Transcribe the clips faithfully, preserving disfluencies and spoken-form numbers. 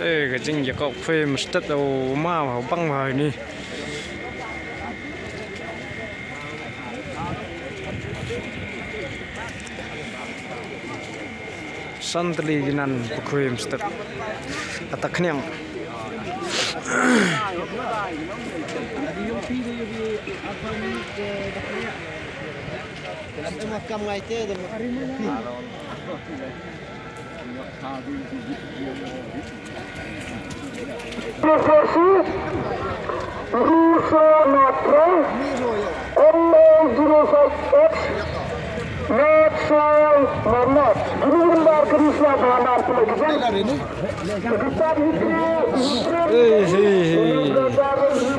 Eh, ka jingïakop khwai mynstep da u ma, u bang ma ini. San tylli ki nan ba khwai mynstep. Kata khñiang. Ei, ei, ei.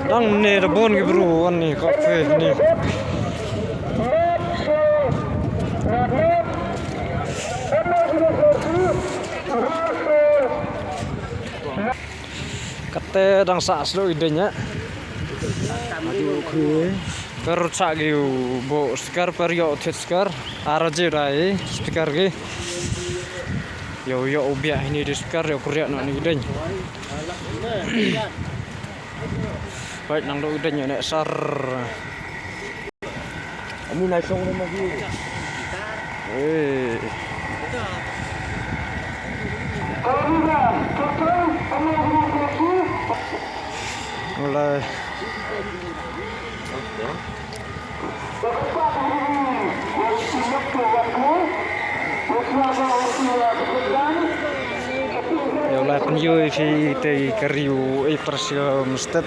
Dang ne da bun ki bru wan ni, kop fe ni. Kate dang sah slu i denya. Ka rut sah ki u bo sticker, per ïoh thied sticker. Ara ji rai sticker ki. Ïoh ïoh u biah ini di sticker, ïoh kuriah noh ni i deny. Baik nang do i deny ne sar. Ani lai song ni magi. Eh. Mulai. Ïa u lai pynïoh ïa phi te ka ri u ei press ïa mynstep.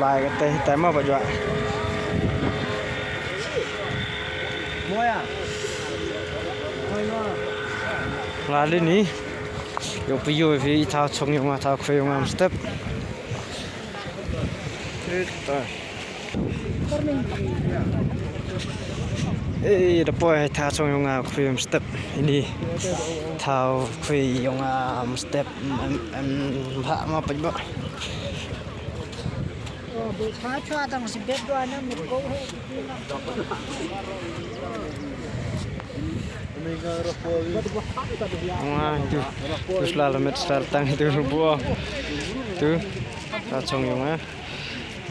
Lai ka te te ma ba jua. Lai li ni. Ïa u pynïoh ïa phi thaw chong ïa nga, thaw khwai ïa nga mynstep. Ei, da poi thaw chong ïa nga khwai mynstep. Ini thaw khwai ïa nga mynstep. Em, em, em, bha ma pynbok. Nga tu, tu sla la met sla tang tu bu. Tu, thaw chong ïa nga.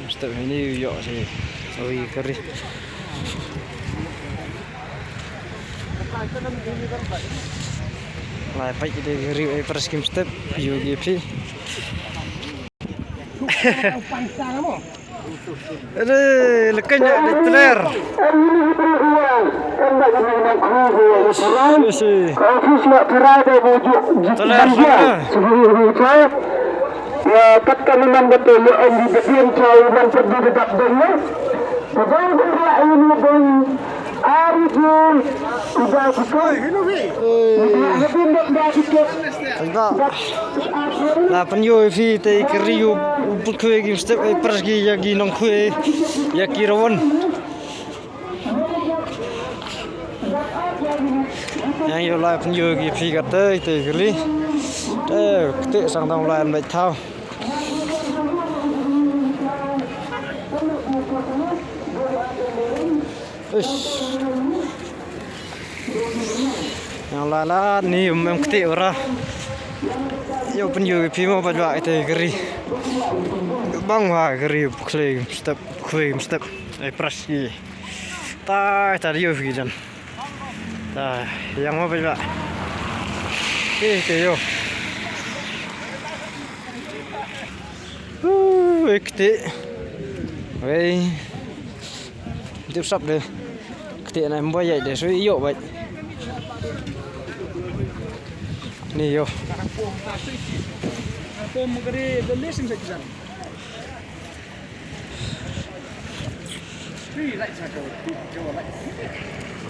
Mynstep ini ïoh si. Oi, kari. Lai pait ki dei ki riu ei press ki mynstep, ïoh ki phi. Ade, lekai nya de teler. Isi. Teler sana. Ya, kat kami man betul ya, Andy Bedin, saya man pergi dekat dengan. Sebab dia ini pun. Oi. Tang da. La pynïoh ïa phi te ka ri u, u pynkhwai ki mynstep, ei press ki ïa ki nongkhwai ïa ki rawon. Ïa u lai pynïoh ïa phi kata te ka ri. Te kti sang dang u lai an beit thaw. Ish. Ïa la la ni um em kti ora. Ïa u pynïoh ïa phi mo ba jua ite ka ri. Bang wa ka ri pynkhwai mynstep, khwai mynstep. Ei press ki. Ta ta ïoh phi jan. Ta ïa mo ba jua. Ite ïoh. Hu, ei kti. Wei. Tip sap de. Kti na em ba ïa de so ïoh bai. Ni ïoh.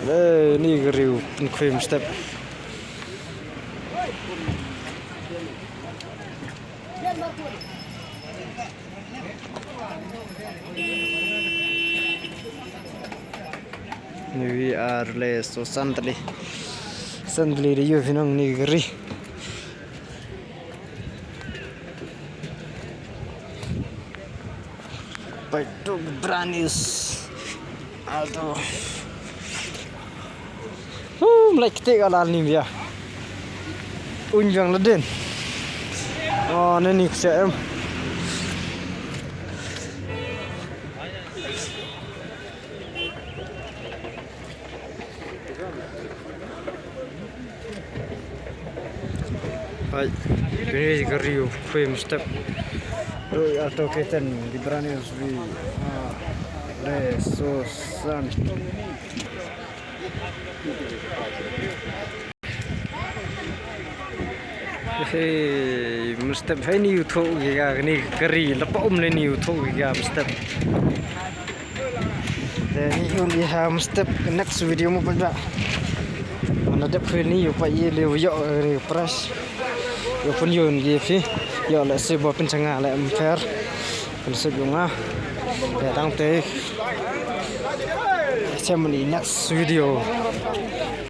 Eh, ni ka ri u pynkhwai mynstep. Ni wi ar le so san tylli. San tylli de ïoh phi nang ni ka ri. Pai tu brand new Alto. Hu, mlai kti ka lal ni bia. Un jang la den. Oh, nani ksem. Hai, kini gari u fem step. Doi alto keten di brani usbi. Ah, re so san. Hey, mynstep, hei ni u thoh ki ga, ni kari lapa um le ni u thoh ki ga mynstep. Te ni un i ha mynstep next video mo pynda. Mana dep khui ni u pa i le u yo ni price. Yo pun yo ni fi. Yo le se bo pyn changa le em fair. Pyn se yo nga. Te tang te. Se mo ni next video.